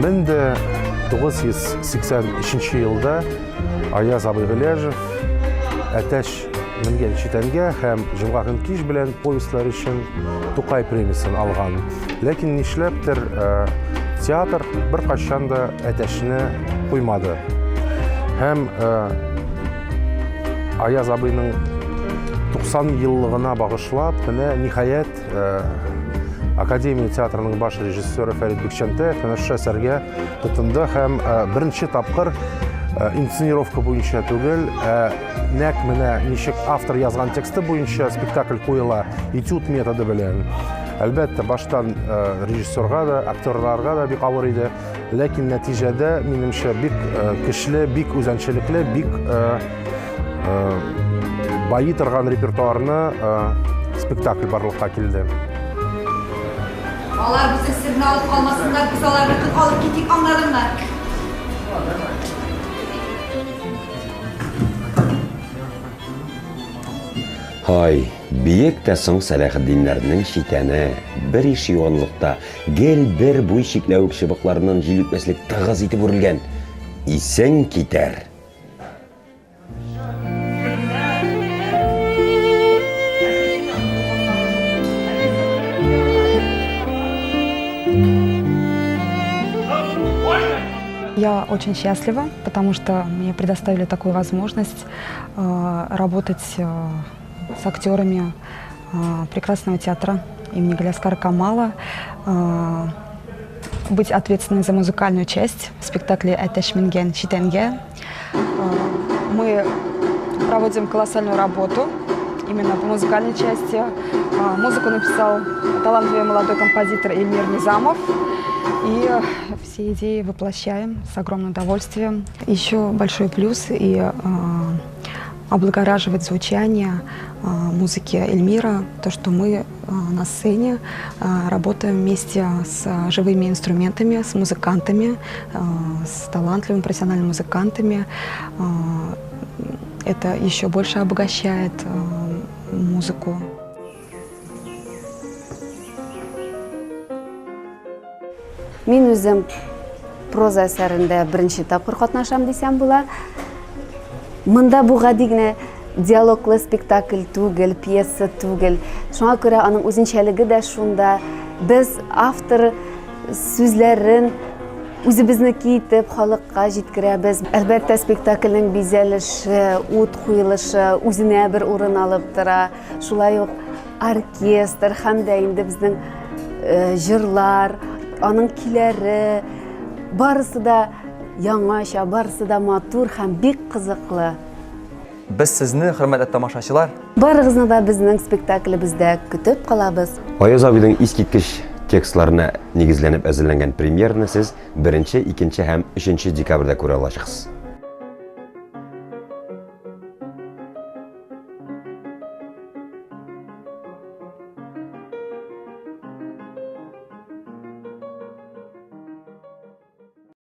Мең дә 983 елда Аяз абый Гыйләҗев Әтәч менгән читәнгә һәм Җомга көн кич белән повестьлар өчен Тукай премиясен алган. Ләкин нишләптер э, театр беркайчан да Әтәчне куймады. Һәм э, Аяз абыйның 90 еллыгына багышлап, менә ниһаять э, Академия театрының баш режиссеры Фәрит Бикчәнтәев менә шушы әсәргә тотынды һәм э, беренче тапкыр э, инсценировка буенча түгел, ә нәкъ менә ничек автор язган тексты буенча спектакль куела этюд методы белән. Әлбәттә, баштан режиссерга да, актерларга да бик авыр иде. Ләкин нәтиҗәдә, минемчә, бик көчле, бик үзенчәлекле, бик байый торган репертуарны спектакль барлыкка килде. Алар безнең серне алып калмасыннар, без аларныкын алып китик, аңладыңмы? Һай, биек тә соң Сәләхетдиннәрнең читәне, бер иш юанлыкта, гел бер буй чикләвек чыбыкларыннан җил үтмәслек тыгыз итеп үрелгән. Исең китәр! Я очень счастлива, потому что мне предоставили такую возможность э, работать э, с актерами э, прекрасного театра имени Галиаскара Камала, быть ответственной за музыкальную часть в спектакле «Әтәч менгән читәнгә». Мы проводим колоссальную работу именно по музыкальной части. Музыку написал талантливый молодой композитор Эльмир Низамов. И все идеи воплощаем с огромным удовольствием. Еще большой плюс и облагораживает звучание музыки Эльмира, то, что мы на сцене работаем вместе с живыми инструментами, с музыкантами, с талантливыми профессиональными музыкантами. Это еще больше обогащает музыку. Мин үзем проза әсәрендә беренче тапкыр катнашам дисәм була. Монда бу гади генә диалоглы спектакль түгел, пьеса түгел. Шуңа күрә аның үзенчәлеге дә шунда. Без автор сүзләрен үзебезнеке итеп халыкка җиткерәбез. Әлбәттә, спектакльнең бизәлеше, ут куелышы үзенә бер урын алып тора. Шулай ук оркестр һәм дә инде безнең э, җырлар, аның көйләре, барысы да яңача, барысы да матур һәм бик кызыклы. Без сезне, хөрмәтле тамашачылар, Барыгызны да безнең спектаклебездә көтеп калабыз. Аяз абыйның искиткеч текстларына нигезләнеп әзерләнгән премьераны сез 1, 2 һәм 3 декабрьдә күрә алачаксыз.